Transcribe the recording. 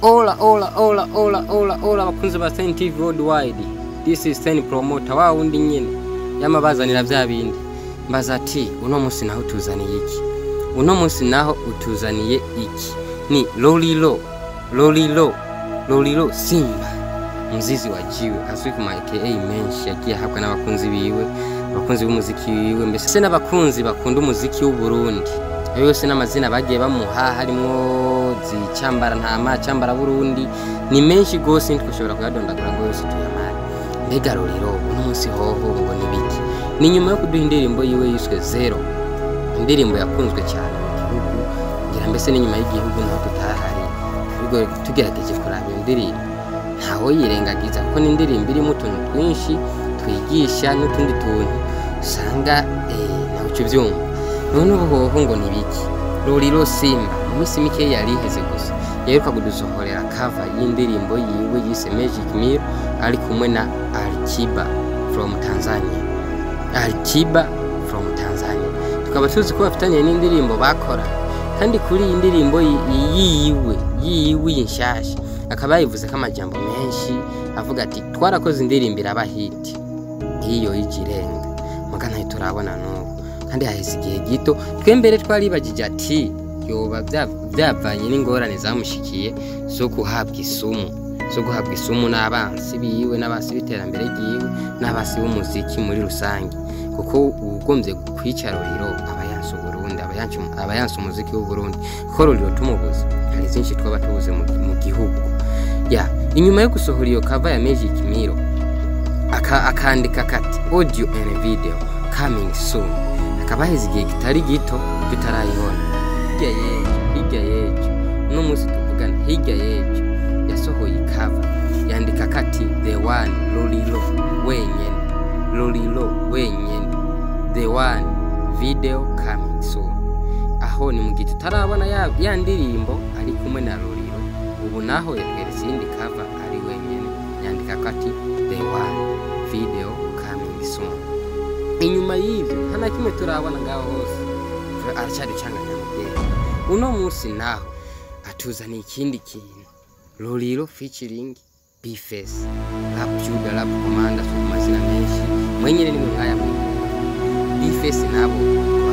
Hola, hola, hola, hola, hola, hola, bakunzi ba Sen TV Worldwide. This is Sen Promoter wa wundi nyene yamabazanira vya bindi. Mbaza ati uno munsi naho utuzaniye iki? Uno munsi naho utuzaniye iki? Ni Lolilo, Lolilo, Lolilo Simba. Mzizi wa jiwe azwi ku ma AKA menshi yagiye ahabwa n'abakunzi biwe, abakunzi b'umuziki wiwe, mbese n'abakunzi bakunda umuziki w'u Burundi. Ayo yose n'amazina bagiye bamuha, harimwo zicambara ntama, cambara Burundi, ni menshi gose, ntitwoshobora kuyadondagura ngo yose tuyamare. Mbega Lolilo uno munsi hoho ngo ni biki? Ni nyuma yo kuduha indirimbo yiwe yiswe Zero, indirimbo yakunzwe cyane mu gihugu, ngira mbese n'inyuma y'igihugu naho tutahari, ariko tugerageje kuraba iyo ndirimbo ntaho yirengagiza, kuko ni indirimbo irimo utuntu twinshi twigisha n'utundi tuntu usanga nawe uca ubyumva. None ubu hoho ngo ni biki? Lolilo Simba mu minsi mike yari iheze gusa yaheruka kudusohorera cover y'indirimbo yiwe yise Magic Mirror, ari kumwe na Alikiba from Tanzania. Alikiba from Tanzania tukaba tuzi ko bafitanye n'indirimbo bakora, kandi kuri iyi ndirimbo yiwe nshasha akaba yayivuze ko amajambo menshi, avuga ati twarakoze indirimbo iraba hit nk'iyo y'ikirenga, muga ntayo turabona n'ubu, kandi haheze igihe gito. Twembere twaribagije ati yoba byavanye n'ingorane zamushikiye zo guhabwa isumu, zo guhabwa isumu n'abansi biwe, n'abansi b'iterambere ryiwe, n'abansi b'umuziki muri rusange, kuko ugombye kwica Lolilo aba yanse Uburundi, aba yanse umuziki w'Uburundi, kuko Lolilo tumubuze hari byinshi twaba tubuze mu gihugu. Ya inyuma yo gusohora iyo cover ya Magic Mirror, akandika kati "Audio and video coming soon", akaba haheze igihe kitari gito tutarayibona. Hirya y'ejo, hirya y'ejo, uno munsi tuvugana, hirya y'ejo yasohoye cover, yandika kati "The one, Lolilo wenyene, Lolilo wenyene, the one, video coming soon". Aho ni mu gihe tutarabona ya ndirimbo ari kumwe na Lolilo. Ubu naho yatweretse iyindi cover ari wenyene, yandika kati "The one, video coming soon". Inyuma y'ivyo nta na kimwe turabona. Ngaho hose aracaducanganya mu bwenge. Uno munsi naho atuzaniye ikindi kintu, Lolilo featuring B-Face, Rap Juda, Rap Commander, ku mazina menshi mwenyene nimwe mwaya. B-Face nabo ngo